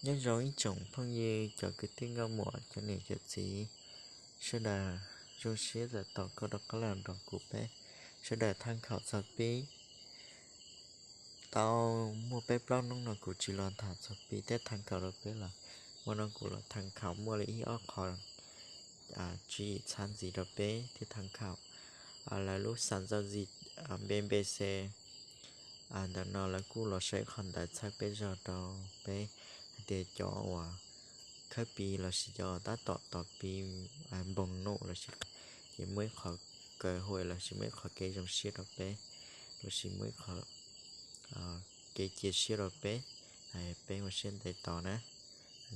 Nyob zoo ib tsoom phooj ywg, cov kwv tij nkauj muam, cov niam cov txiv, sawv daws zoo siab txais tos koj rov qab los nrog kuv peb sawv daws tham khom txog pib. Tau muaj peb plaub hnub no kuv tsis los tham txog pib thiab tham khom rau peb los, muaj no kuv los tham khom muaj li ib ob qho tswv yim txhab ntxiv rau peb thiab tham khom lawv lub xas ntxauj zis B B C. Ntawm no lawv kuj los sau qhov ntawv txhawb peb zog rau peb hais tias cov uas khawb pis lossis cov tab tom tos pis npoog num lossis, ces muaj ib qho kaw huam lossis muaj ib qho kev zoo siab rau peb, lossis muaj ib qho kev cia siab rau peb, peb ua siab ntev tos na.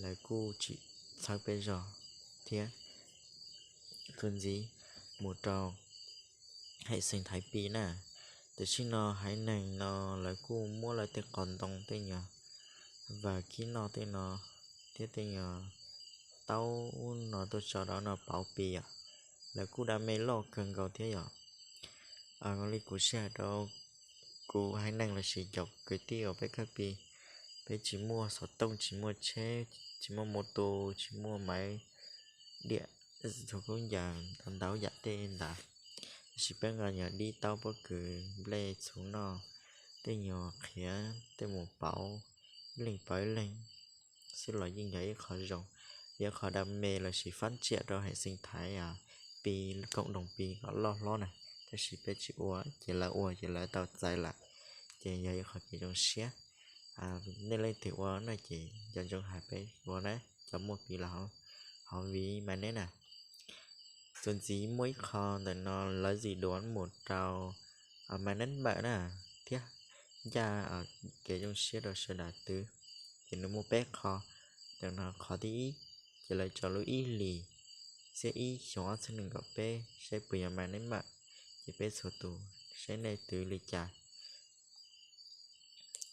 Lawv kuj tsis txhawb peb zog thiab. Txuas ntxiv mus rau haiv xeev Thaiv Pis na, tam sim no haiv neeg no lawv kuj muab lawv tej qos ntoo tej nyuag vas khib noj tej no thiab tej nyuag taub no tuaj tso rau no pauv pis yom. Lawv kuj da me loj kawg nkaus thiab yom. Li kuv sij hawm rau kuv haiv neeg lossis cov kwv tij uas peb khawb pis, peb tsis muaj xov tooj, tsis muaj tsheb, tsis muaj mus tus, tsis muaj maiv diam, txhua kub yam ntau yam tej ntawd, tiam sis peb nqa nyuag dib taub pob kws nplej txhuv noj, tej nyuag qhiav tej mus pauv, ib leeg pauv ib leeg xwb los yeej yog ib qho zoo, yog ib qho da me lossis fab tsiam rau haiv xeev Thaiv Pis, koom doos Pis kom loj hlob na. Tab sis peb tsis ua, ces lawv ua ces lawv tau txais lawm, ces yog ib qho kev zoo siab. Nej leej twg ua no ces nco ntsoov hais peb ua na, cov muaj pis los hauv viv Maiv Neb na. Txuas ntxiv muaj ib qho ntawm no lawv zim duav mus rau Maiv Neb Mawm na, thiab ncaj kev zoo siab rau sawv daws twv. Ces nws muaj peb qho, ntawm no qhov thib ib, ces lawv tso lub ib hlis xiab ib xyoo ob txhiab nees nkaum peb saib puas yog Maiv Neb Mawm, ces peb txhua tus saib nej twv li cas.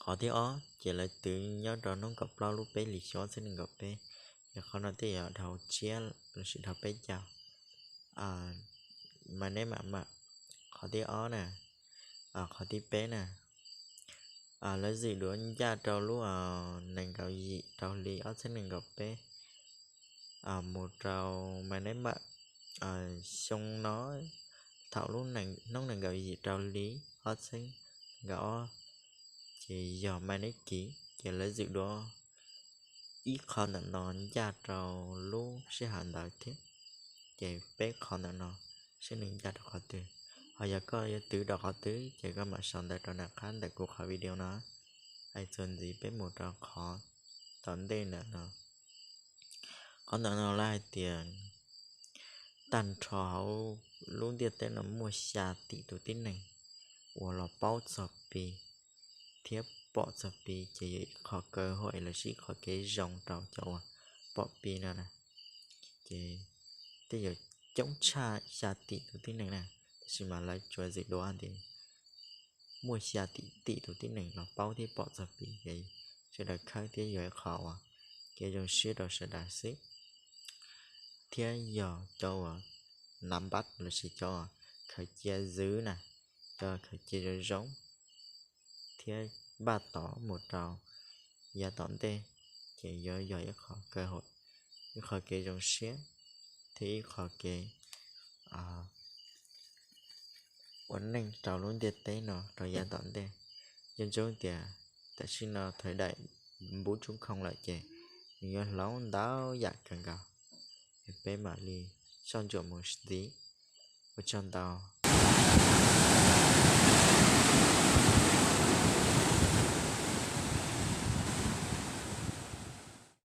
Qhov thib ob ces lawv twv nyob rau hnub kaum plaub lub peb hlis xyoo ob txhiab nees nkaum peb, ces qhov no tej yog dhau tsiab lossis dhau peb caug Maiv Neb Mawm. Qhov thib ob na, qhov thib peb na, lawv zim duav ncaj rau lub nees nkaum yim rau hli ob txhiab nees nkaum peb mus rau Maiv Neb Mawm. Xyoo no thaum lub hnub nees nkaum yim rau hli ob txhiab nees nkaum ob, ces yog Maiv Neb Kiv, ces lawv zim duav ib qho ntawm no ncaj rau lub sij hawm ntawd thiab, ces peb qho ntawm no saib nws ncaj rau qhov twg. Ho yog koj yuav twv rau qhov twg ces koj mam sau ntawv rau nram qab ntawm kuv qhov video no. Txuas ntxiv peb mus rau qhov tom ntej ntawm no. Qhov ntawm no lawv hais tias tag nrho hauv lub ntiaj teb no muaj xya tim tus tib neeg uas los paub txog pis thiab pom txog pis, ces yog ib qho kaw huam lossis ib qho kev zoo rau cov uas pom pis no na. Ces tej zaum coob tshaj xya tim tus tib neeg na, tab sis mas lawv tsuas zim duav tias muaj xya tim tim tus tib neeg los paub thiab pom txog pis, ces sawv daws khawb thiab yog ib qho uas kev zoo siab rau sawv daws xwb, thiab yog cov uas nam npab lossis cov uas khaws cia zwv na, cov khaws cia zoo zoo thiab npaj tod mus rau yav tom ntej, ces yuav yog ib qho kaw huam, ib qho kev zoo siab thiab ib qho kev ua neej rau lub ntiaj teb no rau yav tom ntej. Nco ntsoov tias tam sim no thaum daim npub tsoob khoom lawm ces nws yuav hloov ntau yam kawg nkaus, es peb mam li soj ntsuam mus ntxiv. Ua tsaug ntau.